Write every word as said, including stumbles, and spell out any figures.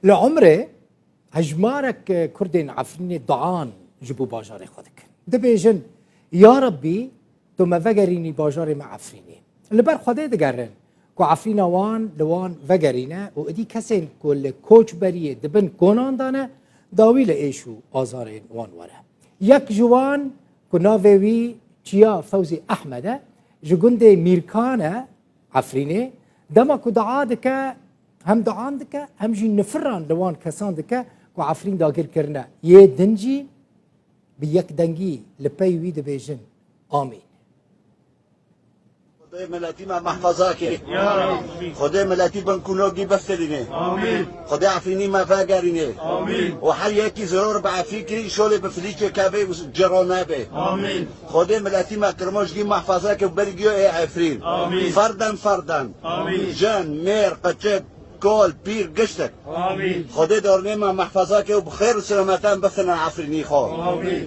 Li Umrê hejmarek Kurdên Efrînê duan ji bo bajarê xwe dikin. Dibêjin, Ya Rebbî, tu me vegerînî bajarê me Efrînê. Li ber Xwedê digerin ku Efrîna wan li wan vegerîne û idî kesên ku li koçberiyê di bin konan de ne, dawî li êş û azarên wan were. Yek ji wan ku navê wî Çiya Fewzî Ehmed e, ji gundê Mîrkan e, Efrînê, dema ku dua dike, hem duan dike, hem jî nifiran li wan kesan dike ku Efrîn dagir kirine. Yê din jî bi yekdengî li pey wî dibêjin, Amîn. Xwedê miletî me mehfeza kê. Ya Rabbî. Xwedê miletî bin kunogî biftilînê. Amîn. Xwedê Efrînî me vegerînê. Amîn. Û her yekî ziror bi Efrîn kirî şolê bi filîçê kevê û ciro nebe. Amîn. Xwedê miletî me Kirmojgî mehfeza ke û berî giyo ê Efrîn. Amîn. Ferden ferden. Amîn. Jin, mêr, qeçik, kol, pîr, giştek. Amîn. Xwedê dornê me mehfeza ke û bi xêr û selametan bifine Efrînî xwe. Amîn.